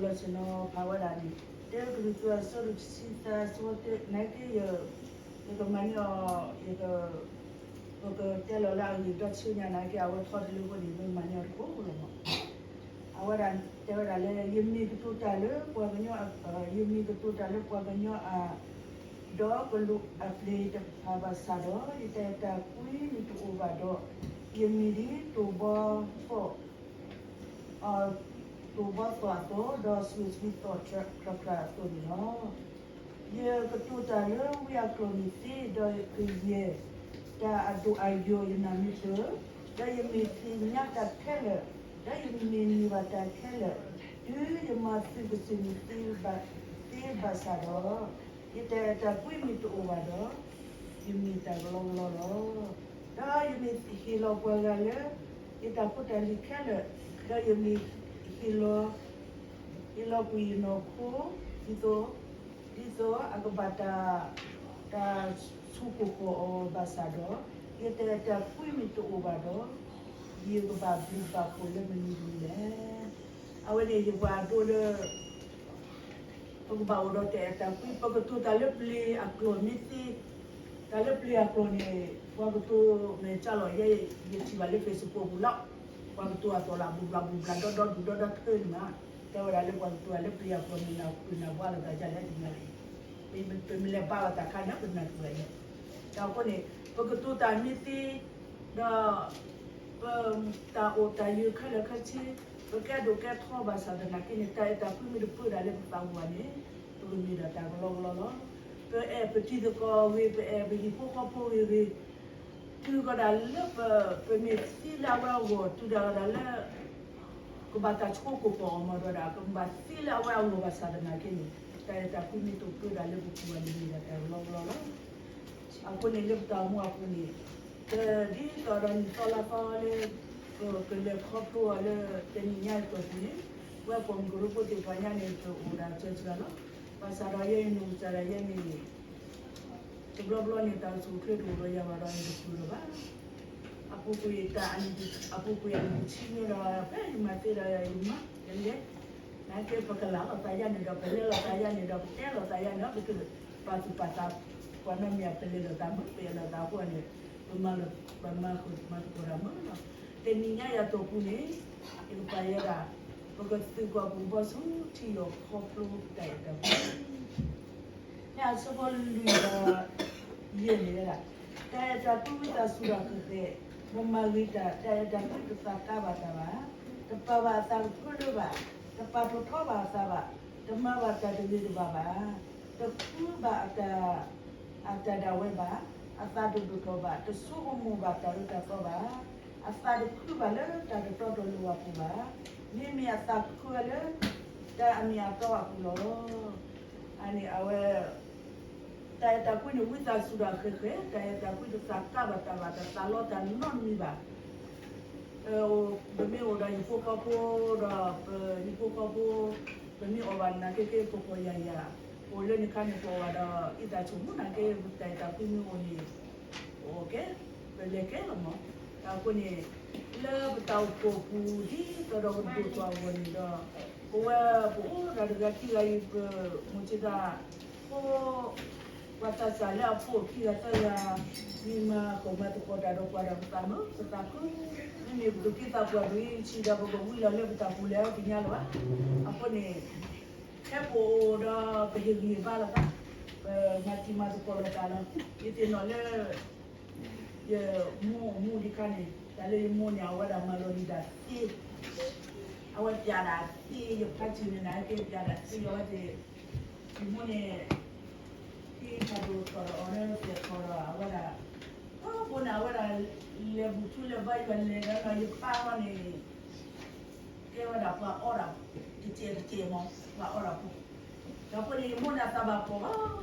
ဆ့ၣ်နီၤဖးဝဲဒၣ်န့ၣ်, တၢကရံၣ်သူးအဆၢဒိၣ်တဆံသၢ အဆၢဖိတၢ နာ်က့ ယကမၤန့ၢ်အီၤ, ယက, ပကတဲလီၤလၢအဂ့ၢ်ဒီးဆူညါနာ်က့ အဝဲထီတလၢအဃိန့ၣ် မ့ၢ်မၤန့ၢ်အီၤတခိၣ်လီၤမး. အဝဲဒၣ်တဲဝဲဒၣ်လၢ ယမ့ၢ်ကတိၤတၢ်လၢပှၤကညီ, ယမ့ၢ်ကတိၤတၢ်လၢပှၤကညီအ, ဒီးကလူးအပျ့ၤတဖၣ်ဘၣ်ဆၣ်ဒီး, ယတၢ်အဲၣ်တၢ်ကွံမ့ၢ်တအိၣ်ဘၣ်ဒီး, ယမံၤဒ်တိၢ်ဘီသီၣ် တိၢ်ဘီသီၣ်အသိး, ဒီးစူးဆံသီၣ်ချၢချၢအသိးန့ၣ်လီၤ. ယကတိၤတၢ်လၢဝံအကျိာ်န့ၣ်သ့, ဒီးကယဲၢ်တၢ်အဒိၣ်အယိာ်ယနၢ်မ့ၢ်ပၢၢ်, ဒီးယမ့ၢ်သ့ၣ်ညါတၢ်ခဲလၢာ်, ဒီးယမ့ၢ်န့ၢ်ဘၣ်တၢ်ခဲလၢာ်, တုၤယမၤသုးကစၢၢ်န့ၣ်သ့ဘၣ်ဆၣ်ဒီး, ယတၢ်အဲၣ်တၢ်ကွံမ့ၢ်တအိၣ်ဘၣ်ဒီး, ယမ့ၢ်တၢ်ကလီကလီလီၤ. ဒီးယမ့ၢ်ဟ့ၣ်လီၤပှၤဂၤလၢ ယတၢ်ဖိတၢ်လံၤခဲလၢာ်, ဒီးယမ့ၢ်ဟ့ၣ်လီၤ, ဟ့ၣ်လီၤကွံာ်ယနီၢ်ခိ, ဒ်သိး, ဒ်သိးအကဘၣ်တၢ်, တၢ်ဆူၣ်ကိၢ်ကိၢ်အီၤဘၣ်ဆၣ်ဒီး, ယတၢ်အဲၣ်တၢ်ကွံမ့ၢ်တအိၣ်ဘၣ်ဒီး, ယကဘၣ်ဘျုးဘၣ်ဖှိၣ်လၢမနုၤတမံၤလဲၣ်. အဝဲန့ၣ်ယပှၤဒိလၢ ပကဘၣ်အိၣ်ဒီးတၢ်အဲၣ်တၢ်ကွံ, ပကတိၤတၢ်လၢပျ့ၤအကျိာ်မ့ၢ်သ့, တၢ်လၢပျ့ၤအကျိာ်န့ၣ် ပှၤကတိၤမဲာ်ကၢ်လီၤ, ယဲယထံၣ်ဘၣ်လၢ Facebook ပူၤလီၤ, ပှၤကတိၤအသီၣ်လၢ ဘျုးဘျီဘျုးဘျီ ဒီဒီဒူၣ်ဒီဒီထၢန့ၣ်မး, တဲဝဲဒၣ်လၢပှၤကတိၤတၢ်လၢပျ့ၤအကျိာ်န့ၣ် နၢ်ပၢၢ်နၢ်ဘှါလိာ်သးဒ်လဲၣ်တနၤလံ, ပမ့ၢ်လဲၤဘါလိာ်သးအခါန့ၣ် ပနၢ်ပၢၢ်ယဲ, ဒီးအဃိန့ၣ် ပကတိၤတၢ်မ့ၢ်သ့, ဒီး ပတၢ်အိၣ်တၢ်ယၢၤခဲလၢာ်ခဲဆ့, ပကဲဒိၣ်ကဲထီဘၣ်ဆၣ်သနာ်က့န့ၣ် တၢ်အဲၣ်တၢ်ကွံမ့ၢ်တပၢဒၣ်လၢပသးပူၤဘၣ်န့ၣ်, ပကမ့ၢ်ဒၣ်တၢ်ကလီကလီလီၤ. ပအဲၣ်ပတံၤသကိးဂ့ၤ, ပအဲၣ်ပဟံၣ်ဖိဃီဖိဂ့ၤဂ့ၤ, တုၤကီးဒၣ်လၢပ, ပမ့ၢ်သံလၢအဝဲအဂီၢ်, တုၤဒၣ်ကီးဒၣ်လၢ ကဘၣ်တၢ်ဆိကိၢ်ကိၢ်အီၤမးဒီးဒၣ်, ကဘၣ်သံလၢအဝဲအဂီၢ်ဘၣ်ဆၣ်သနာ်က့န့ၣ်, တၢ်အဲၣ်တၢ်ကွံမ့ၢ်တပၢဒၣ်လၢပပူၤဘၣ်န့ၣ် မ့ၢ်ဒၣ်တၢ်ကလီကလီလီၤ. အဃိန့ၣ်လၢပတၢ်အိၣ်မူအပူၤန့ၣ်, ပဒ်သိးဒီးနံၣ်သီလါသီလၢ ပကလဲၤခီဖျိအီၤလၢတနံၤညါအတီၢ်ပူၤန့ၣ်, ပဝဲပိာ်မုၣ်ကရၢဖိသ့ၣ်တဖၣ်ညါန့ၣ် ပအိၣ်ဒၣ်စှၤစှၤလီၤ. ဘၣ်ဆၣ်ဒီးယဲအံၤန့ၣ် အိၣ်စၢ်ဒၣ်ယဲန့ၣ် တဘျီဘျီန့ၣ် တၢ်အိၣ်ဆူၣ်အိၣ်ချ့တအိၣ်ဒီးယၤဘၣ်ဒီး ယတပူၤလၢၤဘၣ်. အပူၤကွံာ်တၢ်, အပူၤကွံာ်အနံၣ်တဆံန့ၣ်ဒီး ဖဲယမၤသ့ဒီးယမၤ, ယလဲၤ, နာ်က့ပကလၤလိာ်သးယါန့ၣ်ဒီး ပလဲၤလိာ်သးယါန့ၣ်ဒီး ပတဲလိာ်သးယါန့ၣ်ဒီး ပကပာ်သူၣ်ပာ်သး, ပှၤနီတမံၤအပလဲၤလိာ်သးမုာ်, ပအဲၣ်လိာ်သးအဃိန့ၣ်, ပမၤ, ပမၤသကိးတၢ်မုာ်လီၤ. တနံၤညါယၤတီၢ်ပူၤန့ၣ်, ယကပာ်ယဲဒၣ်, ပကသုးကွၢ်ပူၤဘီဆူထံယီၢ်ခီဖျိတၢ်အဲၣ်တၢ်ကွံ လၢအဆၢဖိလွံၢ်ဒီးယဲၢ်န့ၣ်ဝဲဒၣ်, တၢ်အဲၣ်တၢ်ကွံဝံသးစူၤဒီးဃဲးဃဲး, ပမၤဂ့ၤတၢ်, တၢ်အဲၣ်တၢ်ကွံတသးကါဘၣ်တၢ်ဘၣ်, တပာ်ဘၣ်အသးကဖၢလၢဘၣ်, တပာ်ထီၣ်ထီဘၣ်အသးဘၣ်, တမၤဘၣ်တၢ်တဂ့ၤတဘၣ်ဘၣ်, တဃုဘၣ်အတၢ်, အတၢ်ဒၣ်ဝဲဘၣ်, အသးတဒိၣ်ထီၣ်ဘၣ်, တဆိကမိၣ်ဘၣ်တၢ်အၢတၢ်သီဘၣ်, အသးတခုဘၣ်လၢတၢ်တတီတလိၤအပူၤဘၣ်, မ့မ့ၢ်အသးခုဝဲလၢ တၢ်အမ့ၢ်အတီအပူၤလီၤ. အန့ၣ်အဝဲ တၢ်အဲၣ်တၢ်ကွံန့ၣ် ဝံသးစူၤဒီးဃဲးဃဲး, တၢ်အဲၣ်တၢ်ကွံတသးကါဘၣ်တၢ်ဘၣ်, တသးလီတၢ်နီတမံၤဘၣ်. ပမ့ၢ်အိၣ်ဒီးဟံၣ်ဖိဃီဖိဒီး ပဟံၣ်ဖိဃီဖိ, ပမ့ၢ်အီၣ်ဘၣ်နာ်က့က့ ပကီၢ်ယၤယၤ, အိၣ်လၢန့ၣ်ခါန့ၣ် ပအီၣ်ဘၣ်ဒီး အံသးဆိၣ်မူနာ်က့ တၢ်အဲၣ်တၢ်ကွံမ့ၢ်အိၣ်န့ၣ် အိၣ်ကဲ, ပလဲၤကဲလီၤမး. အဃိန့ၣ် လၢပတၢ်အိၣ်ဖှိၣ်အပူၤ ဒ်သိးဒီးပဒိၣ်ထီၣ်အဂီၢ်န့ၣ်ဒီး ပဝဲပအိၣ်ဒီးတဂၤခံဂၤအံၤ ပမိၢ်ဆ့ၣ်သးဖိ ပှၤသးစၢ်လၢအဖိခံဂၤသၢဂၤ မ့ၢ်မၤဃီၣ်မၤသကိးတၢ်ဒီးပှၤဒီးပသးမုာ်ပသးခု, မ့မ့ၢ်ပကက့သးပှၢ်ပဂံၢ်ဆံးဒီးပကဝံလီၤလၢပတၢ်ပူၤလဲၤအီၤတညါလၢၤဘၣ်. အဃိန့ၣ် ဖဲပအိၣ်ဒီးပဟ့ၣ်ဂံၢ်ဟ့ၣ်ဘါလိာ်သး, ပမၤတံၤမၤသကိးလိာ်သးလီၤ. ယသ့ၣ်နီၣ်လၢ ယမိၢ်အမူဒံးခါန့ၣ် တၢ်လၢယမိၢ်န့ၣ် အဝဲဒၣ်မၤလီၤလံဒၣ်သ့, အဝဲပျးဒၣ်သ့, ယဖါတံၢ်န့ၣ် နာ်က့ပျးဒၣ်သ့ အဝဲသ့ၣ်, ယမိၢ်န့ၣ် ဟံးတၢ်ဒိၣ်ထီၣ်ဒီးအီၤလၢသဲးထီၣ်ဒီး အဝဲဒၣ် အဃိန့ၣ် အဝဲဒၣ် လဲၤဘူၣ်ထူလဲၤဘါယွၤလဲၤဒီး ယပၢ်အီၤန့ၣ် ကဲဝဲဒၣ်ပှၤအီၣ်တၢ် တစဲးတစဲးမး ပှၤအီၣ်တၢ်ဖိ, ဒီးအဃိန့ၣ် ယမိၢ်န့ၣ်အသးဘၣ်ဖှီၣ်ဘၣ်,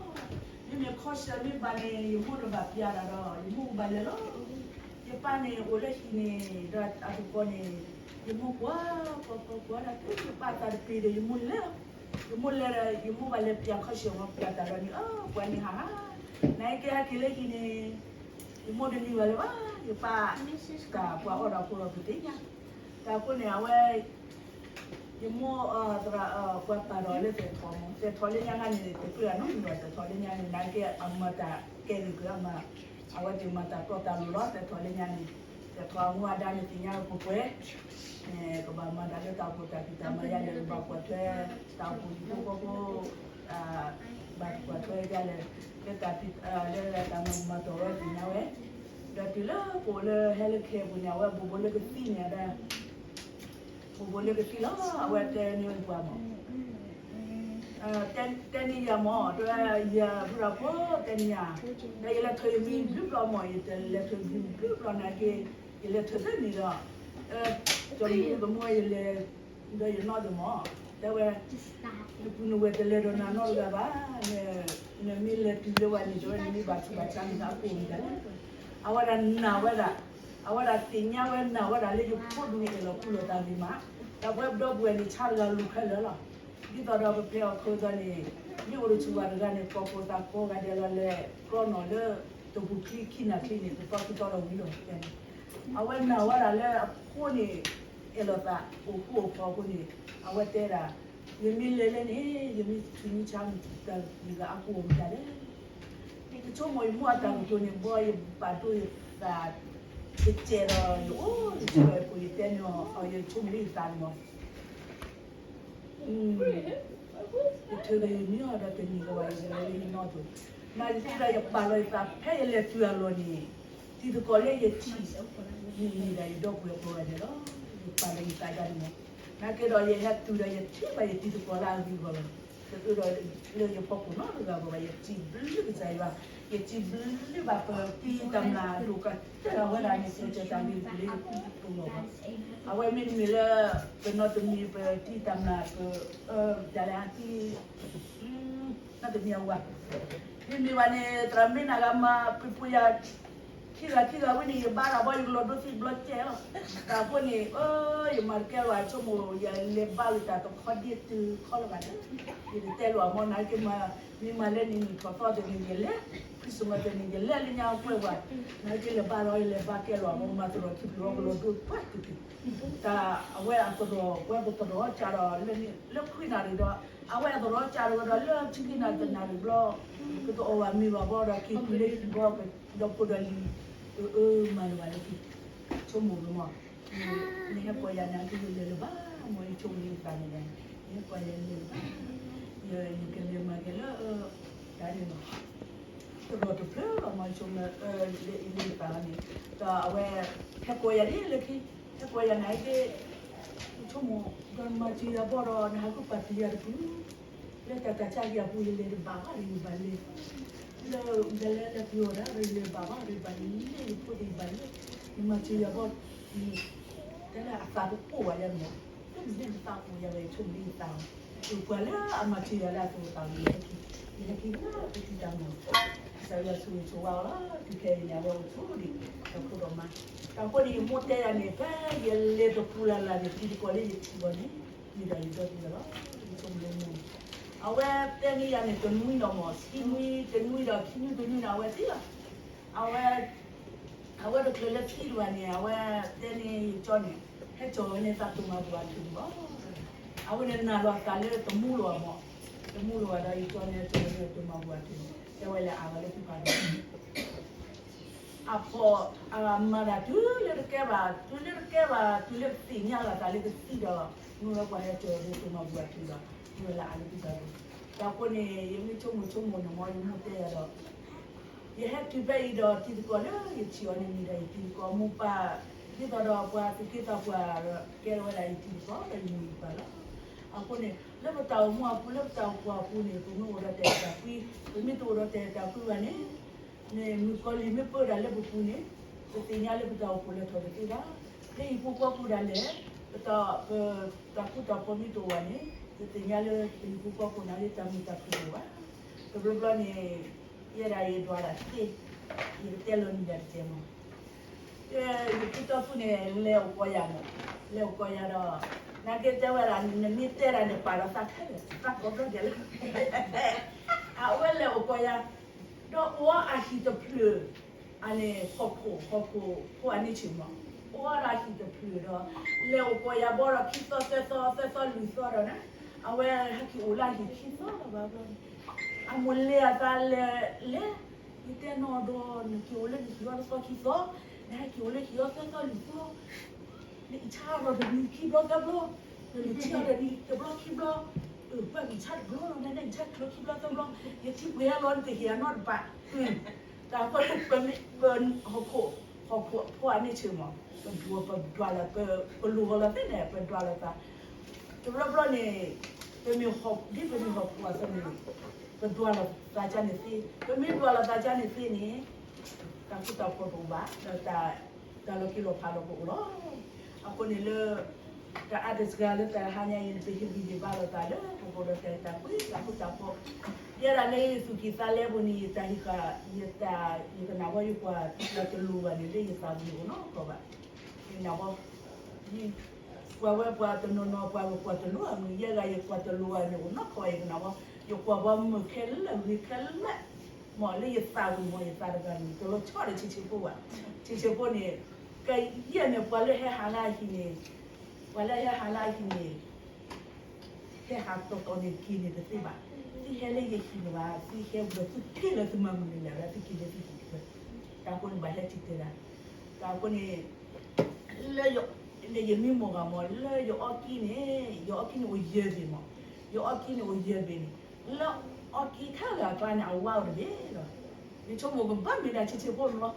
မ့မ့ၢ်ခီဆၢမ့ၢ်ဘၣ်န့ၣ် ယမိၢ်န့ၣ်ဘၣ်ပျးတၢ်ဒီး ယမိၢ်ကဘၣ်လဲၤလီၤ. ယပၢ်န့ၣ်အိၣ်လၢဟံၣ်န့ၣ် ဒီးအသကိးန့ၣ် ယမိၢ်ကွၢ်ကွၢ်ကွၢ်ကွၢ်ဒၣ် တုၤယပၢ်အသးတပ့ၤဒီး ယမိၢ်လဲၤလီၤ. ယမိၢ်လဲၤဒီး ယမိၢ်ဘၣ်လဲၤပျးခီဆၢမး ပျးတၢ်ဒီးန့ၣ် အၢ ပှၤန့ၣ်ဟးဟး နကဲဟဲက့ၤလၢဟံၣ်န့ၣ် ယမိၢ်တနံၤဘၣ်လၢၤဘၣ် ယပၢ် တၢ်ပှၤအီၣ်တၢ်ဖိဒီးပသ့ၣ်ညါ, တၢ်အဃိန့ၣ် အဝဲ ယ ယမိၢ်သရၣ်ပှၤပာ်ထီၣ်လၢသဲးထီၣ်မး, သဲးထီၣ်လၢညါန့ၣ် တကြၢးနီတမံၤဘၣ်, သဲးထီၣ်လၢညါန့ၣ် နာ်က့အမၤတၢ်ကဲဂ့ၤက့ၤအမၤ, အဝဲသ့ၣ်မၤတၢ်တီတၢ်လိၤလီၤ, သဲးထီၣ်လၢညါန့ၣ်, သဲးထီၣ်အမူအဒါန့ၣ်သ့ၣ်ညါပှဲၤပှဲၤ, ကဘၣ်မၤတၢ်လၢတၢ်အိၣ်ဖှိၣ်တၢ်ဖံးတၢ်မၤယါလဲၣ်, ကဘၣ်ကွၢ်ထွဲတၢ်အိၣ်ဖှိၣ်ဟံၣ်ဖိဃီဖိ, ဘၣ်ကွၢ်ထွဲယါလဲၣ်, လၢတၢ်ဖံး, လၢတၢ်မၤမၤတီၢ်ဝဲသ့ၣ်ညါဝဲ, ဒီးတုၤလၢပအိၣ်လၢဟဲလၢခဲပူၤန့ၣ် အဝဲဘူးဘူးလၢကသံန့ၣ်ဒၣ် ဘူးဘူးလၢကသံလီၤ, အဝဲတဲန့ၢ်ပှၤမး, တဲန့ၢ်ယၤမး, တဲဝဲယၤ ဖုရၣ်ဖိ တဲန့ၢ်ယၤ, ဒီးယလဲၤထၢၣ်ယမံၤဘျုးဘျီမး, ယတလဲၤထၢၣ်မံၤဘျုးဘျီနာ်က့, ယလဲၤထၢၣ်သၢနံၤဒီး, ကၠီမုၢ်ကမူယလဲၤ, ဒီးယနီၢ်တမး, တဲဝဲ, နပုၢ်နဝဲၢ်တလဲၤဒီးနၤနီတဂၤဘၣ်, နမ့ၢ်လဲၤတုၤလၢဝဲန့ၣ် တဲဝဲ နမ့ၢ်ဘၣ်ဆူးဘၣ်ဆါန့ၣ် နအကိၣ်မတၤလဲၣ်, အဝဲဒၣ်နာ်ဝဲဒၣ် အဝဲဒၣ်သ့ၣ်ညါဝဲနာ်ဝဲဒၣ်လၢယဖိဒိၣ်န့ၣ်အဲၣ်လီၤကွံလီၤတၢ်ဂ့ၤမး, ဒီးပဝဲပဒီပုၢ်ဝဲၢ်န့ၣ် ဆါတဂၤလူၤခဲလၢာ်လီၤ. ဒ်သိးဒီးပဖဲအီၤခီဒီးန့ၣ်, မ့ၢ်အိၣ်တဆူၣ်ဝဲတဂၤန့ၣ် ကိးကိးသးကိးဂၤဒဲးလီၤလဲၤ, ကီနီၣ်လၢ, တပူၤချံခံနၢ်ချံန့ၣ် တသီခံသီဒီးဝံၤလီၤတဲန့ၣ်, အဝဲနာ်ဝဲဒၣ်လၢအဖိန့ၣ်, အဲၣ်လိာ်သးအိၣ်ဃူအိၣ်ဖိးအဃိန့ၣ်, အဝဲတဲဒၣ်, ယမ့ၢ်လဲၤလၢန့ၣ် ယမ့ၢ်ဆူးမ့ၢ်ဆါမတၤ, ယဂၤအကိၣ်မတၤလဲၣ် ယကဆိကမိၣ်ယမိၢ်အတၢ်ကတိၤန့ၣ် ဘီယဘၣ်ဒိယသး, ယကဲဒီးယအိၣ်ယဆိၣ်ယဖိ ယတဲန့ၢ်အီၤ ယဆိကမိၣ်လၢယသးန့ၣ်မး, ယထုးဒီးယမံအီၤဒီးတနံၤကဝဲ ယလဲၤလၢယနီၢ်သိး, နာ်က့ဒီးယပာ်လီၤယသးဖဲယလဲၤတုၤအလီၢ်န့ၣ်, တံၤသကိးလၢယထံၣ်, မ့ၢ်မ့ၢ်ဒၣ်ယဒီပုၢ်ဝဲၢ်ကိးဂၤဒဲးလီၤ, ယပာ်လီၤယသးဒ်န့ၣ်မး, နာ်က့ဒီးယဟဲတုၤဒီးယထံၣ်ဘၣ်ယတံၤသကိးလၢအဂ့ၤဂီၢ်လီၤ, တအၢဒီးလၢယဖီခိၣ်နီတဂၤဘၣ်ဘၣ် ယစံးဘျုးကစၢ်ယွၤ, ယစံးဘျုးဘၣ်ပတံၤတၢ်မျၢ်ဒိၣ်ကတၢၢ်အဝဲဒၣ်န့ၣ် ကဲတၢ်ဂ့ၤတက့ၢ်လၢယပူၤလီၤဘၣ်, အဝဲမ့တမ့ၢ်လၢ, ပနီတမံၤပတံၤတၢ်မျၢ်ပ, ဒ်လဲၣ်အတံၤ, နီတမံၤအဝဲ, မ့မ့ၢ်ဘၣ်န့ၣ် သရၣ်မ့ၢ်နၤဂၤမၤပှဲၤပှဲၤယၤ, ခံဂၤခံဂၤဝံၤန့ၣ် ယဘါတၢ်ဘီ ယကလီၤဒိသံဘျီကဲလီၤ, တၢ်အဃိန့ၣ်, ယမၤတကဲလၢၤဘၣ်ဆိကမိၣ် ယလဲၤဘါလၢတၢ်တခီဒ့တုၤခီလၢၤဘၣ်န့ၣ်, ယတတဲလၢၤဘၣ်မ့ၢ်နာ်က့မၤ, မ့ၢ်မၤလၢနံၤနံၤထီၣ်သီတနံၤယလဲၤ, ခရံၣ်စမးတနံၤယလဲၤလၢညါကွဲးဝဲ, နာ်က့လဲၤဘါလီၤ ယလဲၤဘါကဲလၢၤဘၣ် မၤသရိာ်ခံပျိၤအကလီၤဒိပှၤတုၤတုၤ, တၢ်အဝဲအသရိာ် ပှၤပသရိာ်စၢ်ဒီး, လၢခွံနၣ်ရံၣ်ဒီး, အဝဲအသရိာ်စၢ်ဒီးဝဲဒီးလၢဆံခံနၣ်တနၣ်ရံၣ်ဘျီ, ကတအီၣ်ဘၣ်မ့ၤဘၣ်ဘီဒီးက့ၤတုၤလၢဟံၣ်ဘီ, ဒီးဖိဒီးလံၤ, အၢမၤလၢၤဘၣ်လၢက့ၤ, ဆိကမိၣ်မး, နဟဲကိးယၤန့ၣ် အက့ၤယလဲၤလၢၤဘၣ်, မ့ၢ်ယဆိကမိၣ်လၢယသးန့ၣ်, နဟဲကိးယၤလဲၤလၢၤဘၣ်, ယကလဲၤမၤက့ၤလၢ, တၢ်န့ၣ်လီၤ သရိာ်တဖျၢၣ်လီၤမး ဆိကမိၣ်, လၢယသးန့ၣ်, ဒီးအဝဲ, ဟဲကိးယၤဒ်လဲၣ်ခံ, ဟဲကိးယၤန့ၣ်က့ၤ, ဆိကမိၣ်, ဒီးနမၤစၢၤယၤဘီဒီး နဟးဃုပာ်တ့ၢ်ယၤတပူၤ, လၢတၢ်ကးဆါက့ၤအပူၤ ယလဲၤတဘၣ်ဘၣ်ဒီးယဘၣ်လဲၤ, လၢ, ဒ်လဲၣ်လၢပယီၤဒၣ်ဒီး ယလဲၤဘၣ်ဘၣ်ဒီးယဘၣ်လဲၤ, ယဖိဒီးယဘၣ်လဲၤ, နမၤစၢၤယၤဘီ, တၢ်လၢအသးတအိၣ်ဘၣ်ယၤန့ၣ်, တမ့ၢ်လၢနသးအိၣ်ယၤဝဲ ယဆိကမိၣ်လၢယသး, ပှၤလၢအမၤစၢၤယၤလၢအသရိာ်သးဝံၤ ယဟဲက့ၤ, ယဟဲက့ၤလၢပတံၤတၢ်မၤ, ကစၢ်ယွၤဆိၣ်ဂ့ၤဆိၣ်ဝါအီၤလီၤ, တုၤခဲအံၤန့ၣ် အဝဲအိၣ်ဆိဒံး, ဒီးဖိဒီးမါ, တၢ်အဃိန့ၣ် ယမိၢ်တဲယၤန့ၣ် ဖဲယလဲၤတပူၤလၢ်လၢ်န့ၣ် တံၤသကိးလၢယထံၣ်ဘၣ်န့ၣ်, မ့ၢ်ဒၣ်ယဒီပုၢ်ဝဲၢ်လီၤ, ယဆိကမိၣ်လၢမ့ၢ်, အဝဲတဲန့ၢ်ယၤန့ၣ် တနွံလီၤမး ခံနွံ, တနွံဒီးခံနွံတနွံန့ၣ် အဝဲသံလီၤ, အဝဲ အဝဲတချုးလၢသံတဂၤန့ၣ် အဝဲတဲန့ၢ်ယကၠီန့ၣ်, ဟဲကၠီၤဝဲန့ၣ် သးတိၢ်မၤဘူၣ်အထူၣ်န့ၣ်လီၤ, အဝဲန့ၣ်နာ်လီၤအသးလၢတမူလၢၤဘၣ်မး, တမူလၢၤဘၣ်ဒီး ယကၠီန့ၣ်တိၢ်မၤဘူၣ်အထူၣ်န့ၣ် တဲဝဲလၢအါဂၤလၢသုဖးဒီး အဖီၣ်, အမၤတၢ်တုၤလၢတကဲဘၣ်, တုၤလၢတကဲဘၣ်, တုၤလၢပသ့ၣ်ညါလီၤသးလၢကသံဒီး, မ့ၢ်ဝဲပှၤဟဲကၠီၤဝဲလၢတိၢ်မၤဘူၣ်အထူၣ်ဒီး, မ့ၢ်ဝဲလၢအါလၢသုဖးဒီး, တၢ်အဃိန့ၣ် ယမ့ၢ်ဆိကမိၣ်ဆိကမိၣ်န့ၣ်မး ယမိၢ်တဲယၤဒီး ယဟဲတုၤဖဲအံၤဒီး တံၤသကိးလၢယထံၣ်အီၤန့ၣ် မ့ၢ်ဒၣ်ယတံၤသကိးမိၢ်ပၢ်, ဒ်သိးဒီးပှၤသူၣ်က့သးပှၢ်ဒီး ကဲထီၣ်ဝဲဒၣ်ယတံၤသကိးဒီးယမိၢ်ယပၢ်လီၤ. အဃိန့ၣ် လၢပတၢ်အိၣ်မူအပူၤ လၢပတၢ်အိၣ်ဖှိၣ်အပူၤန့ၣ် ပမ့ၢ်အိၣ်ဒီးတၢ်အဲၣ်တၢ်ကွံ, ပမ့ၢ်တအိၣ်ဒီးတၢ်အဲၣ်တၢ်ကွံဘၣ်န့ၣ်, န့ၣ်မုၣ်ကီၤလံၢ်မ့ၢ်ပၢဒၣ်လၢပပူၤန့ၣ်, ပသ့ၣ်ညါလၢပတၢ်အိၣ်ဖှိၣ်လဲၤထီၣ်တသ့ဘၣ်. လၢဟံၣ်ဖိဃီဖိဒၣ်လဲာ်, ပတၢ်, ပတၢ်ဃူတၢ်ဖိးမ့ၢ်တအိၣ်ဘၣ်န့ၣ်, ပသ့ၣ်ညါလၢပဟံၣ်ဖိဃီဖိန့ၣ်လၢတၢ်မုာ်တၢ်ခုၣ်တအိၣ်ဘၣ်. တဘျီဘျီန့ၣ်, ယဲဒၣ်ယဒွးဒၣ်သ့, ယကတဲလီၤနံၤဒၣ်တစဲးမး, ယတံၤသကိးဖုန့ၣ် လဲၤအိၣ်ကီးယၤမး, လဲၤအိၣ်ကီးယၤဒီး, နာ်က့တဲဝဲဒၣ် နမ့ၢ်တဲဒၣ်န့ၣ် ပာ်ဒီးသးခဲလၢာ် သးကိးဘျီဒဲးလၢ အဝဲလဲၤအိၣ်ကီးယၤ, ဒီးအိၣ်အဟံၣ်တဖျၢၣ်, အန့ၣ်ဟီၣ်ခိၣ်, ဟီၣ်ခိၣ်ဖိအန့ၣ်ဆ့ၣ်မး, အိၣ်ဝဲဒၣ်ဟံၣ်တဖျၢၣ်ဒီး လဲၤအိၣ်ကိးယၤဘီဒီးခံသီသၢသီသၢသီလွံၢ်သီဒီးန့ၣ် အဝဲဟဲက့ၤအိၣ်လၢဟံၣ်ခံသီလီၤဘၣ်ဘျီန့ၣ် အမိၢ်လဲၤအသးလဲၤလဲၤ ယတဲနီၢ်ဒီး နက့ၤအိၣ်လၢနဟံၣ်အီၤတသီခံသီ နဟဲက့ၤအိၣ်လၢဟံၣ်အီၤသၢသီလွံၢ်သီ နအံးဆါအီၤဒီးတနံၤခံဘျီသၢဘျီ နထံၣ်အီၤဒီးတနံၤတဘျီခံဘျီ ပှၤအံးဆါတဘျီလီၤ နဟဲအံးဆါတဘျီခံဘျီသၢဘျီ ယထံၣ်ပှဲၤလီၤ နတဟ့ၣ်အနီတဘ့ၣ် တၢ်ဃီ ပမ့ၢ်ပဟီၣ်ခိၣ် ဟီၣ်ခိၣ်အဖိအန့ၣ်ဆၢမး ပဒွးပဒွးလီၤ ပလိၣ်ဂီၤလီၤသ့ၣ်န့ၣ် ပဒွးလီၤသး တဘျီဘျီန့ၣ် ပမ့ၢ်ဟီၣ် ဒ်ပမ့ၢ်ဟီၣ်ခိၣ်အသိးန့ၣ် ပဒွးလီၤသးကါန့ၣ်သ့ ပမ့ၢ်ဒွးလီၤသးကါန့ၣ်သ့န့ၣ် တၢ်ဃူတၢ်ဖိးတအိၣ်ဘၣ် ဒီးတၢ်လီၤက့ၤလီၤဖးဒီးကအိၣ်လီၤ. အဃိန့ၣ်လၢ တၢ်အါတစှၤလၢတၢ်ဟါညါအံၤန့ၣ် ပဟ့ၣ်ဂံၢ်ဟ့ၣ်ဘါလိာ်သးလၢပကအိၣ်ဒီးတၢ်အဲၣ်တၢ်ကွံ တၢ်ဃူတၢ်ဖိး ယဲဒၣ်လၢယသူၣ်ကံၢ်သးလဲပူၤန့ၣ် ယတၢ်ဟ့ၣ်ဃာ် ယတၢ် ယကနၣ်ဝဲယကွၢ်တၢ်တလိၤဘၣ်န့ၣ် လၢယသးပူၤန့ၣ်အိၣ်နီတခီဘၣ် ယနၢ်ဘီ ကွၢ်ဝဲပှၤတနီၤနီၤ ပှၤကကွၢ်တလိၤအမုၢ် ယဲဒၣ်ယကွၢ်တလိၤဘၣ်န့ၣ်အိၣ်နီတခီဘၣ် ယကနၣ်ဘီ ယကွၢ်ပှၤမုၣ်ခဲလၢာ်ဂ့ၤခဲလၢာ် မ်လၢယသးပူၤန့ၣ် ယသးတဂၤန့ၣ် တလီၤဆီဒီးဆံးဆံးဖိဘၣ် ဆံးဆံးဖိန့ၣ် ကယဲၢ်န့ၣ် ပှၤလၢဟဲဟးလၢအဟံၣ်န့ၣ် ပှၤလၢဟဲဟးလၢအဟံၣ်န့ၣ် ဟဲဟးတီၤတီၤန့ၣ်က့ၤန့ၣ်တသ့ဘၣ် သုဟဲလၢယဟံၣ်န့ၣ်ဘၣ် သုဟဲဝဲသုက့ၤလၢသုမၤမုၢ်န့ၣ်လဲၣ် သုက့ၤလၢသုဟံၣ်တဖျၢၣ် တၢ်ဃိန့ၣ်ဘၣ်ဟဲတံာ်တဲာ်ဒၣ် တၢ်ဃိန့ၣ် လၢယ ယမံမီၢ်ဂၤမး လၢယအီကံန့ၣ် ယအီကံန့ၣ်အိၣ်ယဲၢ်ဘ့ၣ်မး ယအီကံန့ၣ်အိၣ်ယဲၢ်ဘ့ၣ်န့ၣ် လၢအီကံခဲလၢာ်အကျါန့ၣ် အဝါအိၣ်တဘ့ၣ်လီၤ ယဆိကမိၣ်ကဘၣ်မ့ၢ်ဒၣ်ဆံးဆံးဖိန့ၣ်လီၤ တၢ်က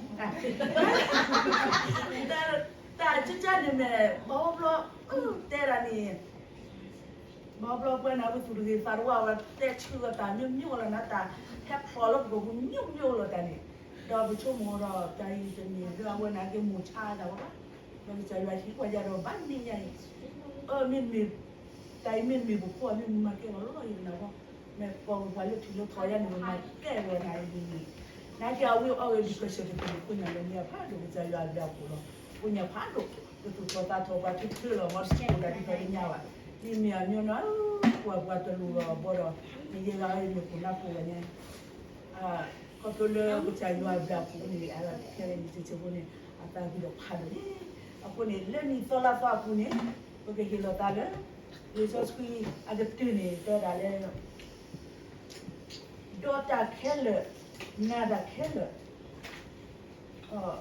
ကါန့ၣ်မ့ၢ် ဘၣ်ဘျီ တဲဒၣ်န့ၣ် ဘၣ်ဘျီပှၤန့ၣ် ပသူၣ်တဂ့ၤသးတဝါဝဲ တဲဆၢလီၤတၢ်မ့ၢ်မ့ၢ်လီၤနၤ တၢ်ဟဲဖျိးလၢပကပူၤမ့ၢ်မ့ၢ်လီၤတၢ်န့ၣ် ဒီးပဆိကမိၣ်ဒီး တၢ်အံၤတမ့ၢ်လၢအဝဲန့ၣ်က့ၤမိၢ်ဆါတၢ်ဝဲဘၣ် ဒီးကစၢ်ယွၤဟံးကွၢ်ယၤဒီးဘၣ်န့ၢ်ယၤအံၤ အၢ မ့တမ့ၢ် တၢ်အံၤမ့တမ့ၢ်ပဖိအမ့ၢ်မၤကဲလီၤလီၤ ယကနၣ်ဘီ မ့ၢ်ပှၤကပှၤလၢထံၣ်လၢထီယၤန့ၣ် ပမၤကဲလီၤနၤအံၤန့ၣ် နာ်က့အဝဲအီၣ်ဂ့ၤဒံးကစၢ်ကပၤ ကိးညၣ်လၢမ့ၢ်အဖးဒိၣ် ကစၢ်ယွၤအဘျုးအဖှိၣ်လီၤ ကိးညၣ်ဖးဒိၣ် ကသူၣ်ထီၣ်သးထီၣ်ပှၤထူထူလီၤ မ့ၢ်တဆဲးအိၣ်တၢ်ဒ်သိးတညါဘၣ် မ့မ့ၢ်အမ့ၢ်နီၤ ပှၤပှၤတလိၤလီၤဘီဒီး မ့ၢ်ယဲဂၤအံၤမ့ၢ်ကိးနၢ်ကိးဂၤန့ၣ် ခီဖျိလၢကစၢ်ယွၤအဘျုးအဖှိၣ်န့ၣ် အခဲအံၤန့ၣ် ဆံးဆံးဖိန့ၣ် အသးဂ့ၤဒီးဖးဒိၣ်န့ၣ် အဃိန့ၣ် လၢနံၣ်သီလါသီအပူၤန့ၣ် ပကဟ့ၣ်လီၤသးလၢ လံာ်စီဆှံအကတၢၢ်န့ၣ် တဲဝဲဒၣ်လၢ ဒီးတၢ်ခဲလၢာ် နၤတၢ်ခဲလၢာ်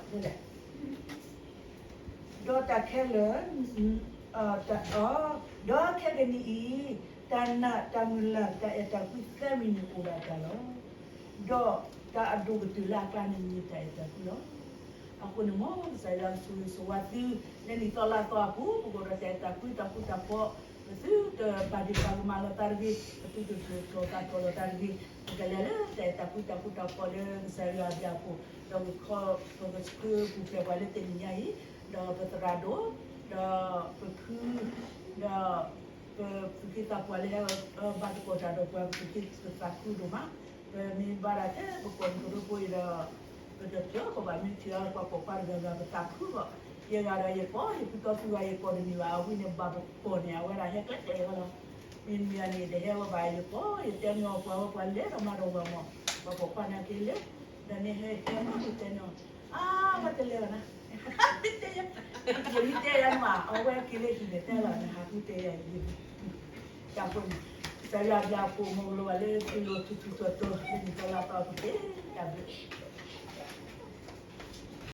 ဒီးတၢ်ခဲလၢာ် ဒီးခဲကနံၣ်အံၤ တၢ်နာ်တၢ်မုၢ်လၢ် တၢ်အဲၣ်တၢ်ကွံသၢမံၤန့ၣ်အိၣ်ဒၣ်တၢ်လီၤ. ဒီးတၢ်အဒိၣ်ကတၢၢ်လၢအကျါန့ၣ်မ့ၢ်တၢ်အဲၣ်တၢ်ကွံလီၤ. အဃိန့ၣ် မ်ကစၢ်ယွၤဆိၣ်ဂ့ၤဆိၣ်ဝါသု လၢနံၣ်သီလါသီအပူၤ ပကအိၣ်ဒီးတၢ်အဲၣ်တၢ်ကွံတၢ်ဃူတၢ်ဖိး ပသုတပာ်ဒ့ၣ်ပာ်ကမၣ်လိာ်သးတဂ့ၤ, ပသုတဒိၣ်ထီၣ်သးထီၣ်လိာ်သးတဂ့ၤ, ပကလဲၤလၢတၢ်အဲၣ်တၢ်ကွံတၢ်ဃူတၢ်ဖိးလၢကစၢ်ယွၤအဘျုးအဖှိၣ်, ဒီးပကဆှၢပူၤဖျဲးပှၤလၢတနံၤညါအံၤ, ဒီးပသရၣ်ဒိၣ်, ဒီးပဖု, ဒီး ပသူၣ်က့သးပှၢ်လၢဟဲဘါသကိးတၢ်ဒီးပှၤ ပသူၣ်က့သးခုဒိၣ်မး, ပမ့ၢ်ဘါတၢ်ထဲပကိာ်ပူၤတဘိအံၤဒီး ပတပျၢ်ကီးဘၣ် မ့ၢ်ထံၣ်အီၤပှၤပိာ်ခွါတဂၤဂၤ ပသးခုဘၣ်, ယဲဂၤဒီးယကိး ယဖုသီဖုဂၤ ယကိးတန့ၢ်ဘၣ် အဝဲန့ၣ်ဘၣ်ပကိးန့ၣ် အဝဲဒၣ်ဟဲကျဲကျဲဝဲလီၤ, မ့မ့ၢ်န့ၣ် တဟဲဝဲဘၣ် ယကိး ယတဲန့ၢ်အီၤပှၤဝဲ ပှၤလဲၤဒီးမါဒီးဝၤမး, ပှၤပိာ်ခွါန့ၣ်က့ၤလဲၤ, ဒီးန့ၣ်ဟဲတဲမး ယတဲန့ၢ်အီၤ အါ ဝဲတလဲၤဘၣ်နၤ, ယမ့ၢ်တဲယၤန့ၣ်မး အဝဲက့ၤလၢဟံၣ်န့ၣ် တဲလီၤ နဟးဃုတဲယၤ တၢ်ဃိန့ၣ် ကစၢ်ယွၤအဘျုးအဖှိၣ် မ်ကလိၤဘၣ်လၢသုလိၤထူထူတီၤတီၤ လၢနံၣ်သီလါသီအပူၤ တၢ်ဘျုး